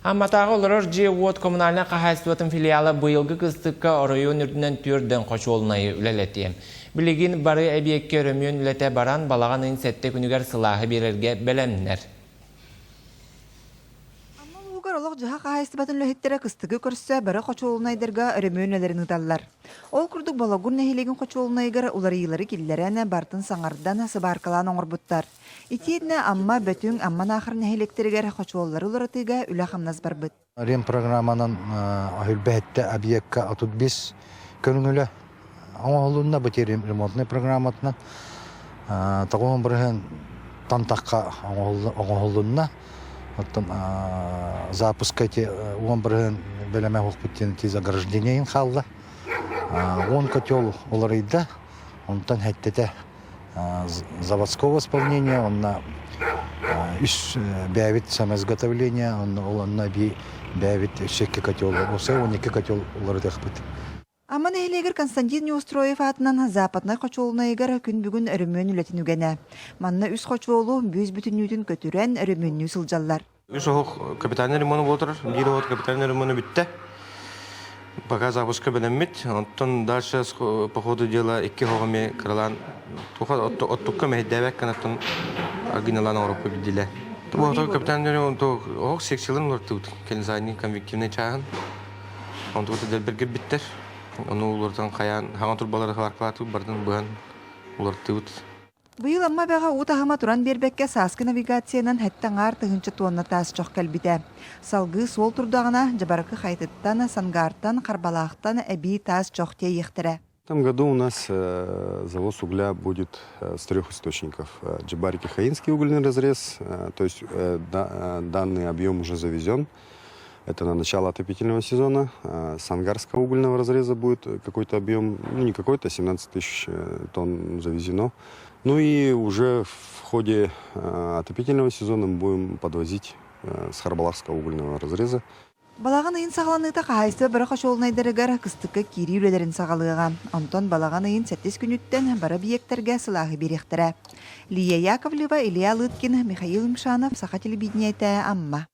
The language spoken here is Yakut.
Амматааҕы олорор дьиэ-уот коммунальнай хаһаайыстыбатын филиала быйылгы кыстыкка оройуон үрдүнэн түөрдэн хочуолунайы үлэлэтиэ. Билигин бары эбиэккэ өрөмүөн үлэтэ баран, балаҕан ыйын сэттэ күнүгэр сылааһы биэрэргэ бэлэмнэр. Амма улууһугар олох-дьаһах хаһаайыстыбатын үлэһиттэрэ кыстыгы көрсө бары хочуолунайдарга өрөмүөн үлэлэрин ыыталлар. Ол курдук Бологур нэһилиэгин хочуолунайыгар уларыйыылары киллэрэн, бартын саҥардан, сыбааркалаан оҥорбуттар. Итиэннэ Амма, Бөтүҥ, Амма Наахар нэһилиэктэригэр хочуоллары уларытыыга үлэ-хамнас барбыт. Ремпрограмманан үһүлбэһиттэ объекка 35 көрүҥүлэ оҥоһулунна бу ремонтнай программатынан 9 бырыһыан тантахха оҥоһулунна. Оттон запуска эти 10 бырыһыан бэлэмэ оһохпут диэн ити заграждениейин хаалла. 10 котел уларыйда. Онтон хэттэтэ заводского исполнения, онно үс бэйэбит самоизготовление, онно ол онно эбии бэйэбит өссө икки котел, уопсай 12 котел уларытыахпыт. Амма нэһилиэгэр Константин Неустроев аатынан Западнай хочуолунайыгар күн бүгүн өрөмүөн үлэтин үгэнэ. Манна үс хочуолу бүүс бүтүннүүтүн көтүрэн өрөмүөннүү сылдьаллар. Үс оһох капитальный ремонт буола турар. Биир оһох капитальный ремонт бүттэ. Пока запуска бэлэммит. Оттон дальше по ходу дела икки оһох эмиэ кыралаан оттукка мэһэйдээбэккэ оттон аргыналаан оҥороппут билдилэр. Бу капитальный ремонт оһох секцияларын уларыттыбыт. Кэлин задний конвективный чааһын. Онтубут дэлбэргэ биттэр. Ону уларытан хайаан хаҥа турбалары хларкалаатыбыт бардын быһан уларыттыбыт. Быйыл Амма эбэҕэ уу таһыма туран биэрбэккэ сааскы навигациянан сэттэ аҥаар тыһыынча туонна таас чох кэлбитэ. Салгыы суол турдаҕына, Дьабарыкы Хайатыттан, Сангаартан, Харбалаахтан эбии таас чох тиэйиэхтэрэ. В этом году у нас завоз угля будет с трех источников. Джабарики-Хаинский угольный разрез, то есть данный объем уже завезен. Это на начало отопительного сезона. С Ангарского угольного разреза будет какой-то объем, ну не какой-то, 17 тысяч тонн завезено. Ну и уже в ходе отопительного сезона мы будем подвозить с Харбалахского угольного разреза. Балаҕан ыйын саҕаланыыта хаһаайыстыба бары хочуолунайдарыгар кыстыкка киирии үлэлэрин саҕалыаҕа. Онтон балаҕан ыйын сэттис күнүттэн бары объектарга сылааһы биэриэхтэрэ. Лия Яковлева, Илья Лыткин, Михаил Мшанов, Саха телевидениетэ, Амма.